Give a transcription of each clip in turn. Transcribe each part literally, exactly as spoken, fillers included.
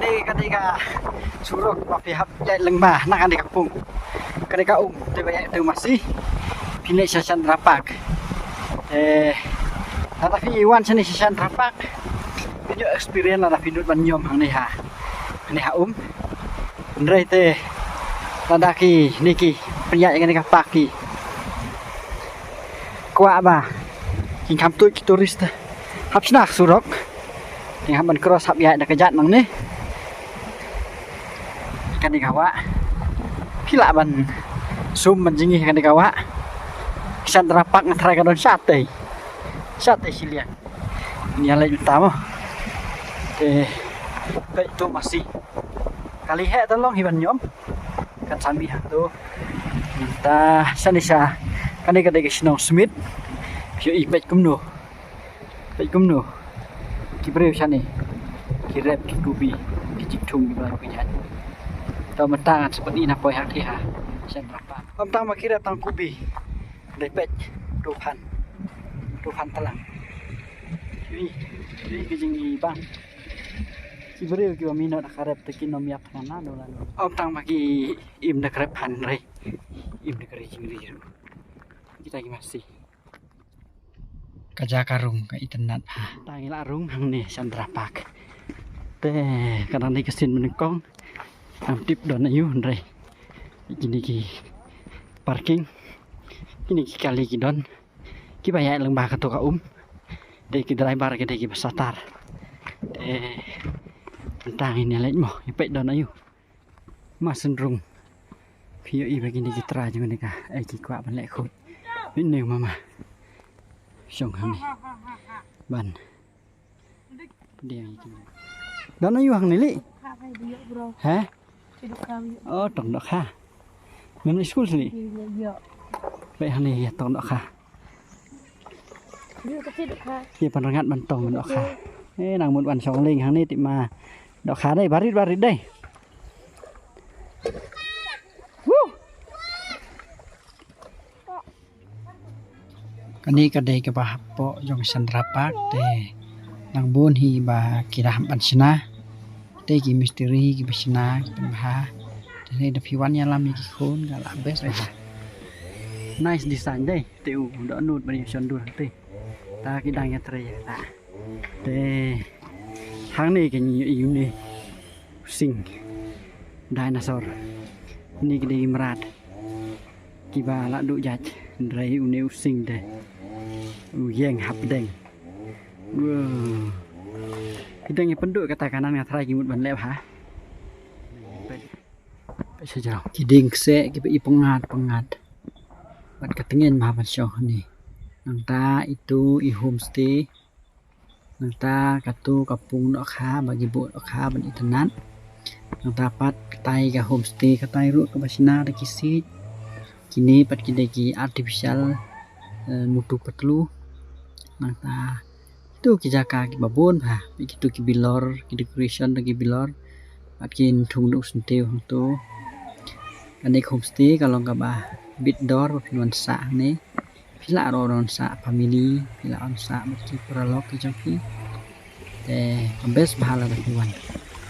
Te ka dei ka surok ba phi hap ïaid lyngba na ka dei ka pung. Ka dei ka um te ba ïaid te masi. Phi leit sha Chandra Park. Eh, lada phi wan shane sha Chandra Park, phi ïoh experience lada phi nud ban ñiom hangne ha, hangne ha um. Hynrei te lada kine ki pynïaid ïa kane ka park ki kwah ba kin kham tuid ki tourist hap shna surok. Kin hap ban cross hap ïaid da ka jait nangne. Kane ka wah phi lah ban sum ban jngi kane ka wah. Chandra Park nga tharai ka don shatei, shatei shiliang. Ïa leit mynta mo. Te peit to masi. Kali heh ta long hi ban ñiom. Kan sami ha to. Mynta shane sha kane ka dei ka shnong Smit. Phi ïohi peit kumno. Peit kumno. Ki briew shane ki rep ki kubi, ki jingthung ki briew ki jait. To mynta ngan sa pyni na poi ha ki ha. Shen rap. Ym tang ma ki rep tang kubi. Dei peit, to phan. To phan talang. Ui, ui, ki jingibang. Ki briew kiba mih noh da ka rep te kin ym ïap tang na, no la no. Ym tang ma ki im da ka rep phan re. Im da ka re jingri ruh. Kita ki masi. Ka jaka rung ka itynnad ha. Ta ngi la rung hangne Chandra Park. Te ka dang dei ka sien mynnyngkong. Ngam tip don aïu hynrei kine ki parking. Kine ki kali ki don. Kiba ïaid lyngba kato ka um. Dei ki driver ki dei kiba satar. Te mynta ngin ïa leit mo, ïa peit don aïu. Ma Synrung. Phi ïohi ba kine ki trai jong kane ka, eh, ki kwah ban leh khuid. Mynne mama. Shong hangne. Ban. Pdiang ïa kine. Don aïu hangne li? He? Oh, tong dohkha. Mem leit skul sini? Peit hangne ïa tong dohkha. Ïa pynrngat ban tong dohkha. Eh, nang mut ban shong lieng hangne tip ma dohkha dei, barit barit dei. Woo! Kane ka dei kaba hapoh jong Chandra Park te nang bun hi ba ki dah ban shna. Te ki mistri kiba shna ki pynbha. Te da phi wan ïalam ïa ki khun ka la best bha. Nice design dei. Te u dohnud ban ïa shon dur te. Ta ki dang ïa trei ta. Te hangne ka ngi ïohi une u sing dinosaur. Une ki dei ki mrad kiba la duh jait. Hynrei une u sing te u ïeng hapdeng. Wow. Ki dang ïa pynduh kata kanan nga tharai ki mut ban leh ha. Peit sha jrong. Ki dieng kseh kiba i pyngngad pyngngad. Bad ka tngen bha ban shong hangne. Nangta itu i homestay. Nangta katu ka pung dohkha ba ki buh dohkha ban itynnad. Nangta pat katai ka homestay katai ruh kaba shna da ki siej. Kine pat ki dei ki artificial, eh, mutu patlu. Nangta kitu ki jaka kiba bun bha. Kitu ki bilor, ki decoration da ki bilor. Bad ki nthung da u syntiew hangtu. Kane ka homestay ka long kaba bit dor ba phin wan sah hangne. Phi lah ruh ban sah family, phi lah ban sah bad ki paralok ki jong phi. Te ka best bha lada phi wan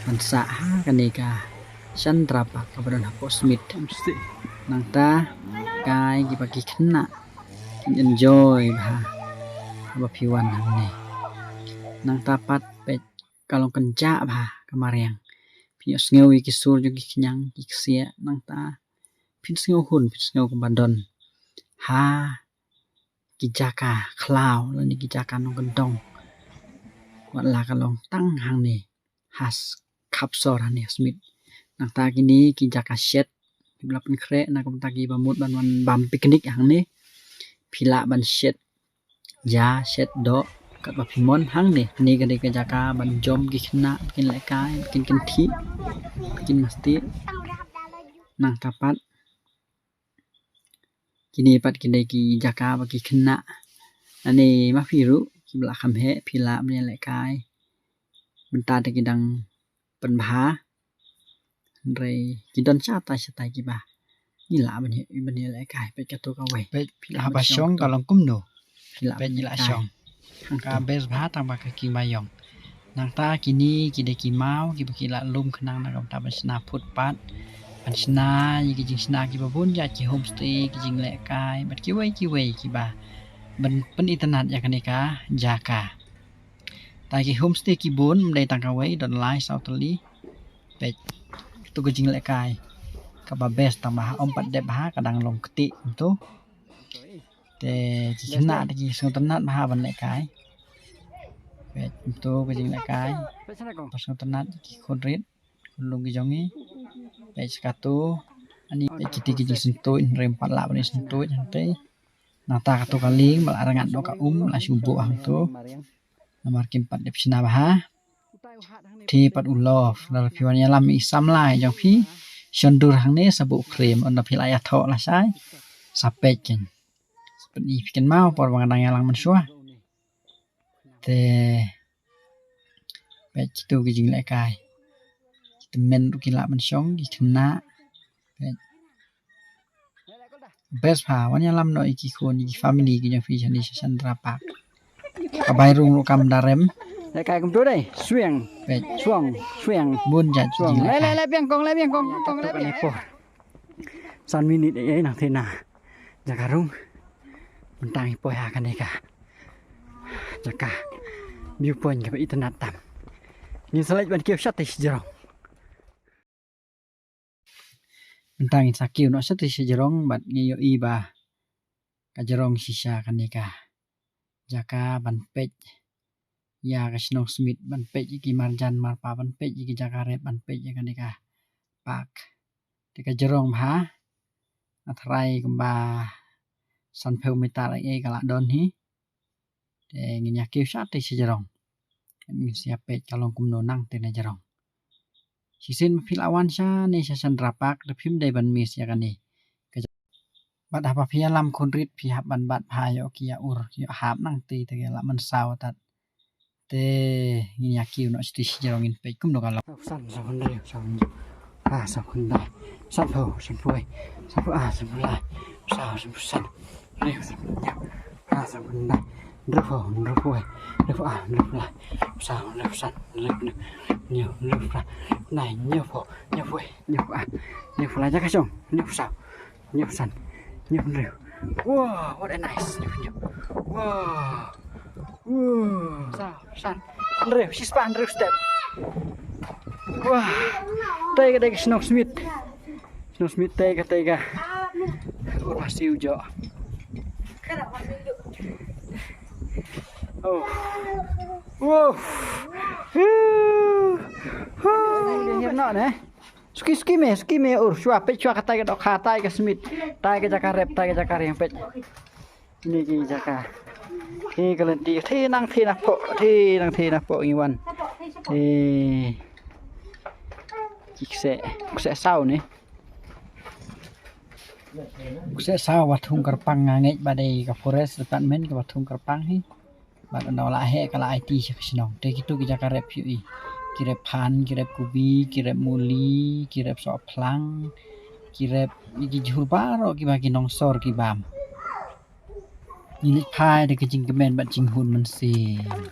ban sah ha kane ka Chandra Park kaba don hapoh Smit. Nangta kai kiba ki khynnah kin enjoy bha haba phi wan hangne. Nangta pat peit ka long kynjah bha ka mariang. Phi ïohsngew ïa ki sur jong ki khñiang ki ksiah nangta phin sngew hun phin sngew kumba don ha ki jaka khlaw lane ki jaka nongkyndong. Wat la ka long tang hangne ha Khapsor hangne ha Smit. Nangta kine ki jaka shet kiba la pynkhreh na ka bynta kiba mut ban wan bam picnic hangne. Phi lah ban shet ja shet doh katba phi mon hangne. Hangne ka dei ka jaka ban jom ki khynnah ba kin lehkai ba kin kynthih ba kin masti. Nangta pat kine pat ki dei ki jaka ba ki khynnah lane ma phi ruh kiba la kham heh phi lah ban ïalehkai. Mynta te ki dang pynbha. Hynrei ki don shatai shatai kiba ngi lah ban ïa, ban ïalehkai. Peit katu kawei. Peit haba shong ka long kumno. Peit ngi lah shong. Ka best bha tang ba ka king ba ïong. Nangta kine ki dei ki maw kiba ki la lum khnang na ka bynta ban shna footpath, ban shna ïa ki jingshna kiba bun jait, ki homestay, ki jinglehkai bad kiwei kiwei kiba ban pynitynnad ïa kane ka jaka. Te ki homestay ki bun, ym dei tang kawei, don lai saw tylli. Peit, kito ki jinglehkai kaba best tang bha, ym pat dep bha, ka dang long ktieh kumto. Te ki khynnah te ki sngewtynnat bha ban lehkai. Peit, kumto ki jinglehkai. Ba sngewtynnat ki khun rit, khun lung ki jong ngi. Peit, kato, ani, peit, kiti ki jingsyntuid, hynrei ym pat lah ban ïasyntuid hangtei. Nangta kato ka lieng ba la rngat noh ka um, la shu buh hangto. Namar kim pat dep shna bha. Te pat u loft, lada phi wan ïalam i samla jong phi, shon dur hangne sa buh frame, ynda phi la ïathoh lashai sa peit kein. Sa peit, phi kynmaw por ba nga dang ïalang mynshuwa. Te peit, kito ki jinglehkai. Ki tymmen ruh ki lah ban shong, ki khynnah. Peit. Best bha, wan ïalam noh ïa ki khun, ïa ki family ki jong phi shane sha Chandra Park. Ka bai rung ruh kam da rem. Lehkai kumto dei, swiang. Peit. Swang, swiang. Bun jait ki jinglehkai. Leh, leh, leh biang kong, leh biang kong, kong, leh biang. Por san minit ei ei nangta na jaka rung. Mynta ngi poi ha kane ka jaka view point kaba itynnad tam. Ngin sa leit ban kiew shatei shajrong. Mynta ngin sa kiew noh shatei shajrong bad ngi ïohi ba ka jrong shisha kane ka jaka ban peit ïa ka shnong Smit, ban peit ïa ki marjan marpa, ban peit ïa ki jaka rep, ban peit ïa kane ka park. Te ka jrong bha, nga tharai kumba sanphew meter ei ei ka la don hi. Te ngin ïa kiew shatei shajrong. Ngin sa ïa peit ka long kumno nangta na jrong. Shisien ma phi la wan shane sha Chandra Park, te phim dei ban miss ïa kane. Ka ja-, bad haba phi ïalam khun rit phi hap ban bat bha ïoh ki ïa ur, ki ïoh hap nangta te ki la mynsaw tad. Te ngin ïa kiew noh shatei shajrong ngin peit kumno ka long. San, san phew hynriew, san phew hynriew. Ah, san phew hynriew. San phew, san phew wei. San phew ar, san phew lai. Saw, san phew san. Hynriew, san phew hynñiew. Phra, san phew khyndai. Hynriewphew, hynriewphew wei. Hynriewphew ar, hynriewphew lai. Saw, hynriewphew san. Hynriewphew hynñiew. Hynñiew, hynriewphew phra. Hynñiew, hynñiewphew. Hynñiewphew ar. Hynñiewphew lai, jaka shong. Hynñiewphew saw. Hynñiewphew san. Hynñiew hynriew. Wow, what a nice. Hynñiew hynñiew. Wow. Wow. Saw, san. Hynriew, shispah hynriew step. Wow. Tei ka dei ka shnong Smit. Shnong Smit tei ka, tei ka. Ur masi u joh. Oh. Wow. Huh. Huh. Dei hiar noh ne. Suki, suki me, suki me, ur, shuwa, peit shuwa, ka tai ka dohkha, tai ka Smit, tai ka jaka rep, tai ka jaka riang, peit. Kine ki jaka. Ki ka lynti, thie nang, thie na pok, thie nang, thie na pok, ngi wan. Eh. Ki kseh, kseh saw ne. Kseh saw, ba thung kyrpang, nga ngeit ba dei ka forest department, ka ba thung kyrpang hi. Bad ynda la heh ka la aiti sha ka shnong. Te kito ki jaka rep phi ïohi. Ki rep phan, ki rep kubi, ki rep muli, ki rep sohphlang, ki rep ïa ki jhur baroh kiba ki nongsor ki bam. Ngi leit phai da ka jingkmen bad jinghun mynsiem.